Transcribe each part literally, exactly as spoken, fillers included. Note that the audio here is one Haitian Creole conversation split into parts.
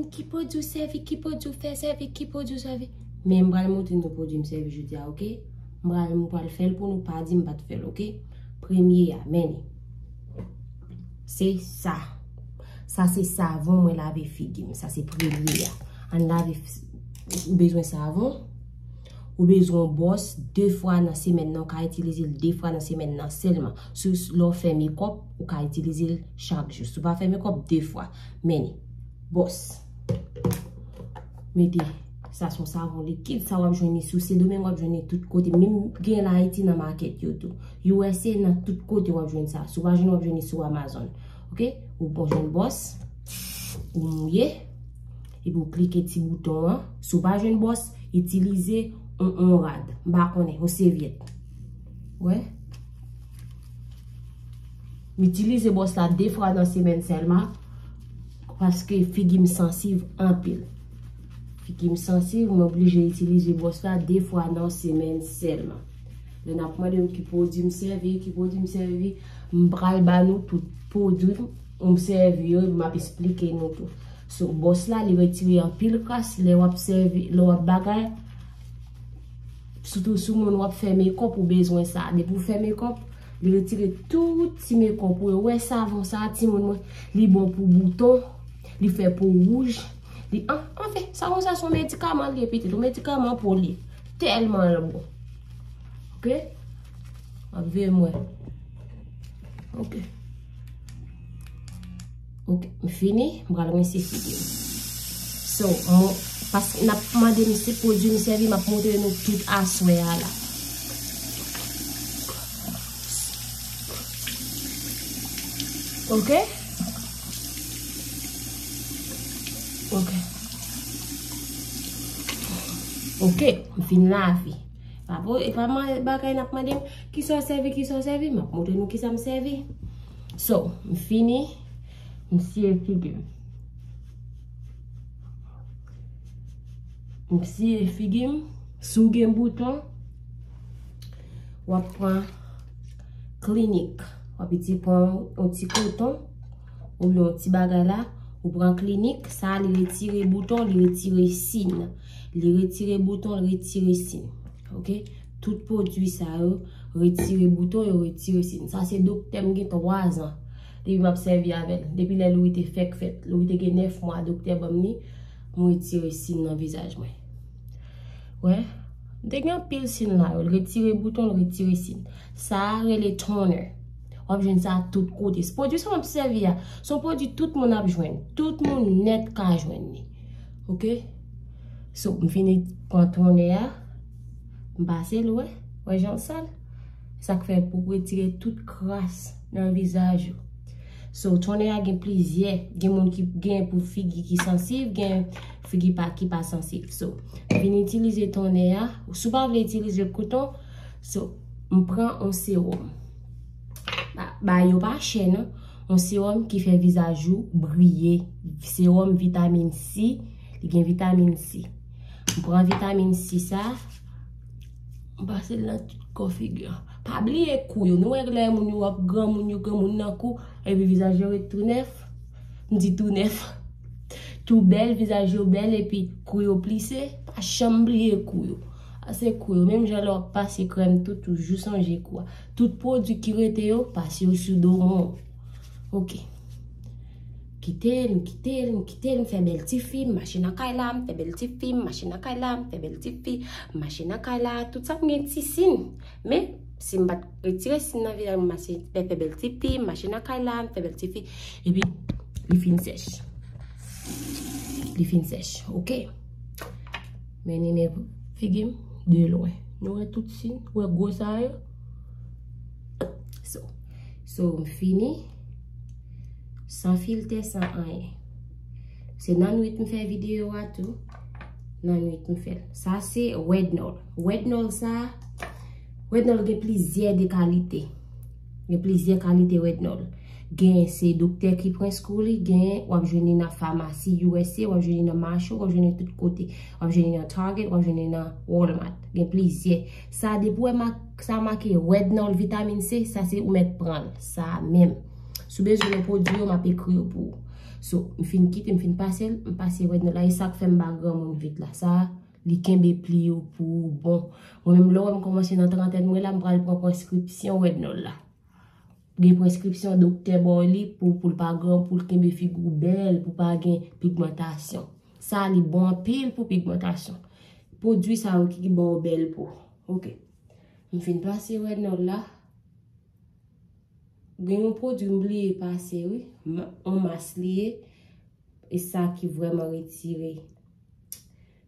Ki pwodui w sèvi, ki pwodui w fè sèvi, ki pwodui w sèvi. Men m pral montre nou pwodui m sèvi jodi a, oke? M pral, m pral fè l pou nou, pa di m pa t fè l, oke? Premye a, men li. Se sa. Sa se savon mwen lave figi m. Sa se premye a. Ann lave f-, ou bezwen savon. Ou bezwen yon bwòs de fwa nan semèn nan. Ou ka itilize l de fwa nan semèn nan sèlman. Si, lè w fè mekòp, ou ka itilize l chak jou. Si w pa fè mekòp, de fwa. Men li. Bwòs. Mete. Sa se yon savon likid. Sa w ap jwenn li sou Sendomeng, w ap jwenn li tout kote. Menm gen l Ayiti nan makèt yo tou. U S A nan tout kote w ap jwenn sa. Si w pa jwenn, w ap jwenn li sou Amazon. Oke? Ou pran jwenn bwòs. Ou mouye. Epi w klike ti bouton an. Si w pa jwenn bwòs, itilize yon, yon rad. M pa konnen, yon sèvyèt. Wè? M itilize bwòs la de fwa nan semèn sèlman. Paske figi m sansiv anpil. Figi m sansiv, m oblije itilize bwòs la de fwa nan semèn sèlman. Lè n ap mande m ki pwodui m sèvi, ki pwodui m sèvi, m pral ba nou tout pwodui m sèvi yo, epi m ap esplike nou tou. So, bwòs la, li retire anpil kras lè w ap sèvi, lè w ap bagay. Sitou sou moun w ap fè mekòp, ou bezwen sa. Depi w fè mekòp, li retire tout ti mekòp ou yo. Wè savon sa, timoun mwen, li bon pou bouton, li fè po wouj. Li, an, anfen, savon sa se yon medikaman li ye pitit, yon medikaman po li ye. Tèlman l bon. Oke? W ap veye m wè. Oke. Oke, m fini, m pral rense figi m. So, mwen, paske n ap mande m se pwodui m sèvi, m ap montre nou tout aswè a la. Oke? Oke. Oke, m fin lave. Pa pou, e pa man-, bagay n ap mande m, kisa w sèvi, kisa w sèvi, m ap montre nou kisa m sèvi. So, m fini, m siye figi m. M siye figi m, si w gen bouton, w ap pran Clinique. W ap piti pran yon ti koton, oubyen yon ti bagay la, ou pran Clinique, sa li retire bouton, li retire sin. Li retire bouton, li retire sin. Oke? Tout pwodui sa yo retire bouton, yo retire sin. Sa se doktè m gen twa zan. Depi m ap sèvi avè l. Depi lè Louis te fèk fèt. Louis te gen nèf mwa, doktè ban m li. M retire sin nan vizaj mwen. Wè. M te gen anpil sin la yo. L retire bouton, l retire sin. Sa a rele toner. W ap jwenn sa tout kote. Se pwodui sa m ap sèvi a. Se yon pwodui tout moun ap jwenn. Tout moun nèt ka jwenn li. Oke? So, m fini pran toner a. M pase l, wè. Wè jan l sal. Sa k fè pou retire tout kras nan vizaj ou. So, toner a gen plizyè. Gen moun ki gen pou figi ki sansiv, gen figi pa, ki pa sansiv. So, vin itilize toner a. Si w pa vle itilize koton, so, m pran yon sewòm. Ba, ba yo pa chè non. Yon sewòm ki fè vizaj ou briye. Sewòm vitamin C. Li gen vitamin C. M pran vitamin C sa. M pase l nan tout kò figi an. Pa bliye kou yo. Nou wè lè moun yo ap granmoun, yo granmoun nan kou, epi vizaj yo ret tou nèf. M di tou nèf. Tou bèl, vizaj yo bèl, epi kou yo plise. Pa janm bliye kou yo. Pase kou yo. Menm jan lè w ap pase krèm tou, toujou sonje kou a. Tout pwodui ki rete yo, pase yo sou do moun. Oke. Kite l, m kite l, m kite l, m fè bèl ti fi, m mache nan kay la, m fè bèl ti fi, m mache nan kay la, m fè bèl ti fi, m mache nan kay la, tout sa m gen ti sin. Men, si m pa t retire sin nan vizaj mwen, m mache fè, fè bèl ti fi, m mache nan kay la, m fè bèl ti fi. Epi, li fin sèch. Li fin sèch, oke. Men ni men figi m de lwen. Nou wè tout sin, ou wè gwo sa yo? So, so, m fini. San filtè, san anyen. Se nan nwit m fè videyo a tou. Nan nwit m fè l. Sa se Retinol. Retinol sa, Retinol gen plizyè de kalite. Gen plizyè kalite Retinol. Gen se doktè ki pran sou li, gen w ap jwenn li nan famasi U S A, w ap jwenn li nan mache, w ap jwenn li tout kote. W ap jwenn li nan Target, w ap jwenn li nan Walmart. Gen plizyè. Sa depi w wè mak-, sa make Retinol vitamin C, sa se ou mèt pran l. Sa menm. Si w bezwen nan pwodui yo, m ap ekri yo pou ou. So, m fin kite, m fin pase l, m pase Retinol la, e sa k fè m ba granmoun vit la. Sa, li kenbe pli yo pou bon. Mwen menm, lè w wè m kòmanse nan trantèn mwen la, m pral pran preskripsyon Retinol la. Gen preskripsyon doktè ba w li pou, pou l pa gran, pou l kenbe figi w bèl, pou pa gen pigmantasyon. Sa, li bon anpil pou pigmantasyon. Pwodui sa yo ki, ki ba w bèl po. Ok. M fin pase Retinol la. Gen yon pwodui m bliye pase, wi. M, yon mas li ye. E sa ki vrèman retire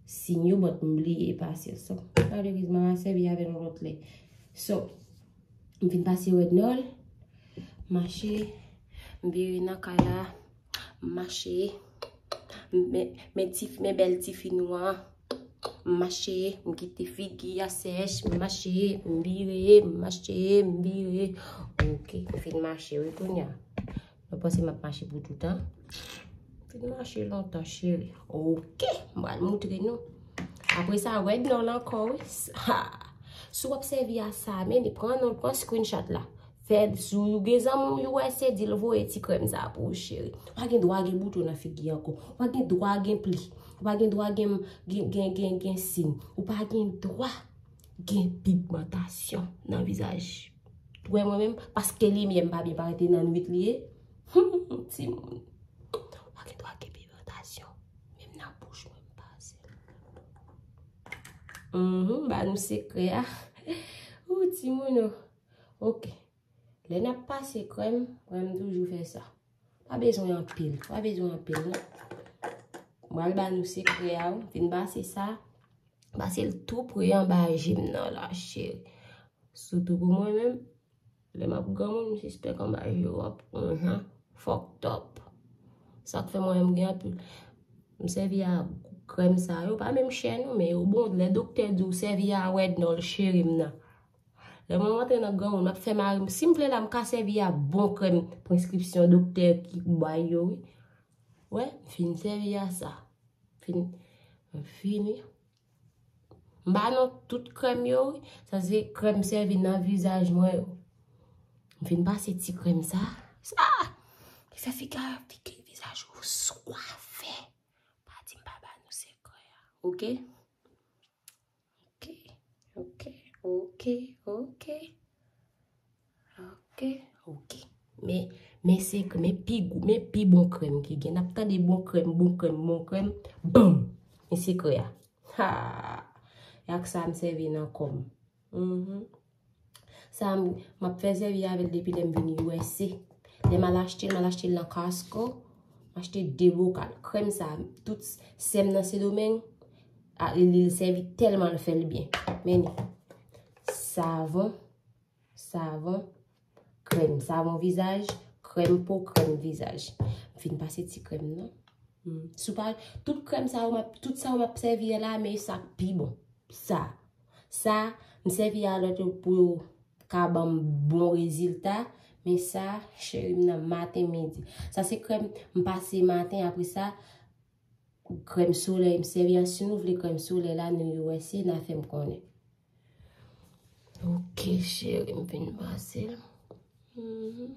siy yo, but m bliye pase l. So, malerezman, m a sèvi avè l yon lòt lè. So, m fin pase Retinol, mache, m vire nan kay la, m mache, men, men ti, men bèl ti fi nwa, m mache, m kite figi a sèch, m mache, m vire, m mache, m vire. Ok, m fin mache, wi, kounye a. Nou panse m ap mache pou toutan? Fin mache lontan, cheri. Ok, m pral moutre nou. Apre sa, Retinol ankò, wi. Ha! Si w ap sèvi a sa, men li pran non, pran screenshot la. Fè, si w gen zanmi w U S A, di l voye ti krèm sa pou ou, cheri. W pa gen dwa gen bouton nan figi ankò. W pa gen dwa gen pli. W pa gen dwa gen, gen, gen, gen, gen siy. Ou pa gen dwa gen pigmantasyon nan vizaj. Ou wè mwen menm, paske limyè m pa byen parèt, e nan nwit li ye. Timoun. W pa gen dwa gen pigmantasyon. Menm nan bouch mwen m pase. Mhm, ba nou sekrè a. Ou timoun, o. Ok. Lè n ap pase krèm, mwen m toujou fè sa. Pa bezwen anpil, pa bezwen anpil, non. M pral ba nou sekrè a, wi. Vin pase sa. Pase l tou pre anba je m nan la, cheri. Sitou pou mwen menm, lè m ap granmoun, m sispèk anba je w ap yon jan fucked up. Sa k fè mwen menm gen anpil. M sèvi a krèm sa yo, pa menm chè non, men yo bon. Lè doktè di w sèvi a Retinol cheri m nan. Lè mwen antre nan granmoun, m ap fè mari m. Si m vle la, m ka sèvi a bon krèm preskripsyon doktè ki bay yo, wi. Wè, m fin sèvi a sa. Fin, m fini. M ba nou tout krèm yo, wi. Sa se krèm sèvi nan vizaj mwen yo. M fin pase ti krèm sa. Sa! Li fè figi, figi vizaj ou swafe. Pa di m pa ba nou sekrè a. Ok? Ok, ok, ok, ok. Ok, ok. Men, men se, men pi gou, men pi bon krèm ki gen. N ap tande bon krèm, bon krèm, bon krèm. Bam! Men sekrè a. Ha! E ak sa m sèvi nan kò m. Mhm. Sa m, m ap fè sèvi avè l depi lè m vin U S A. Lè m al achte l, m al achte l nan Costco. M achte de bokal. Krèm sa, tout sè m nan Sendomeng, a, li, li sèvi tèlman l fè l byen. Men li. Savon, savon, krèm. Savon vizaj, krèm po, krèm vizaj. M fin pase ti krèm nan. Hmm. Sou pa, tout krèm sa yo, m ap, tout sa yo m ap sèvi a la, men sa k pi bon. Sa. Sa, m sèvi a lòt yo pou yo ka ban m bon rezilta. Men sa, cheri m nan maten, midi. Sa se krèm m pase maten, apre sa, krèm solèy m sèvi a. Si nou vle krèm solèy la, nou U S A, n a fè m konnen. Ok, cheri, m fin pase l. Mhm.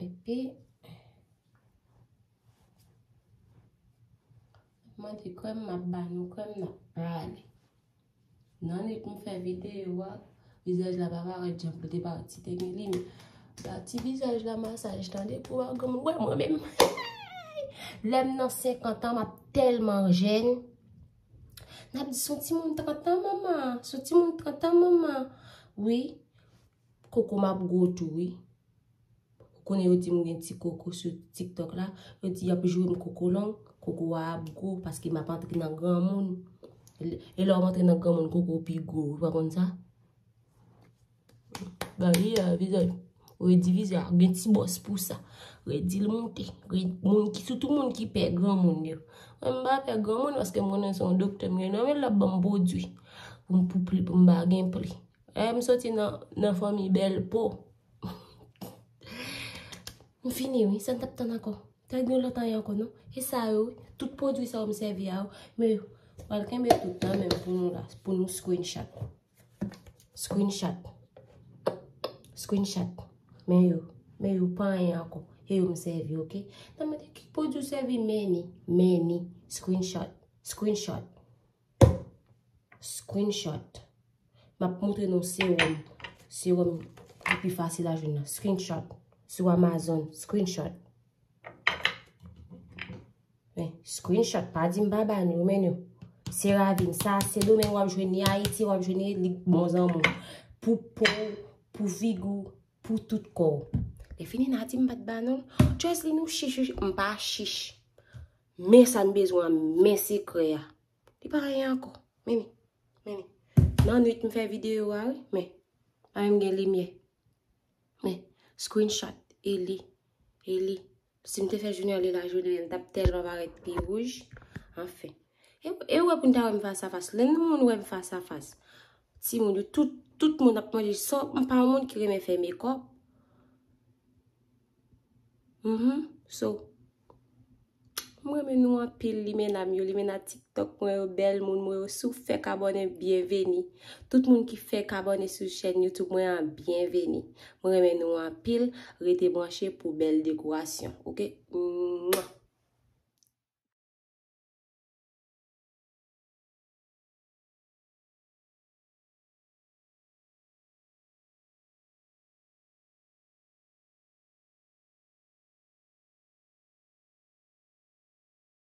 Epi, mande krèm, m ap ba nou krèm, n ap prale. Nan nèt m fè videyo a, vizaj la pa parèt jan pou l te parèt si te gen limyè. Ba ti vizaj la masaj, tande pou w granmoun. Wè mwen menm. Lè m nan senkant an, m ap tèlman jèn. N ap di, "S on timoun trant an, manman. S on timoun trant an, manman." Wi. Koko m ap gwo tou, wi. Ou konnen yo di m gen ti koko sou TikTok la. Yo di y ap joure m koko long, koko a ap gwo, paske m ap antre nan granmoun. E lè w ap antre nan granmoun, koko w pi gwo, ou pa konn sa? Ba, li a, vizaj. Redi vizaj, gen ti bòs pou sa. Redi l monte. Redi, moun ki, sitou moun ki pè granmoun yo. Mwen, m pa pè granmoun, paske m konnen se yon doktè m gen nan men l, l ap ban m pwodui. Pou m, pou pli, pou m pa gen pli. E, m soti nan, nan fanmi bèl po. M fini, wi. Sa n t ap tann ankò? Te gen lòt anyen ankò, non? E sa yo, wi. Tout pwodui sa yo m sèvi a yo. Men, m pral kenbe tout nan men m pou nou la, pou nou screenshot. Screenshot. Screenshot. Men yo, men yo, pa anyen ankò. E yo m sèvi, oke? Nan mande ki pwodui w sèvi, many, many, screenshot, screenshot, screenshot. M ap montre nou sewòm, sewòm ki pi fasil a jwenn nan, screenshot, sou Amazon, screenshot. Men, screenshot, pa di m pa ba nou, men nou. Se ravin, sa, se domèn w ap jwenn li Ayiti, w ap jwenn li bon zanmi w. Pou po w, pou vig ou, pou tout kò w. Lè fini, n a di m pa t ba nou. Joyce li nou chich, chich, m pa chich. Men sa n bezwen an, men sekrè a. Li pa anyen ankò. Men li, men li. Nan nwit m fè videyo a, wi, men. Pa menm gen limyè. Men, screenshot, e li, e li. Si m te fè jounen an, li lajounen an, l t ap tèlman parèt pi wouj. Anfen. E, e ou wè pou n ta wè m fas a fas. Lè nou moun wè m fas a fas. Timoun yo, tout, tout moun ap manje. Sa, m pa yon moun ki renmen fè mekòp. Mhm. So, mwen renmen nou anpil, limena m yo, limena TikTok mwen yo, bèl moun mwen yo. Si w fèk abòne, byenveni. Tout moun ki fèk abòne sou chèn YouTube mwen an, byenveni. Mwen renmen nou anpil, rete branche pou bèl dekorasyon, oke? Mwah!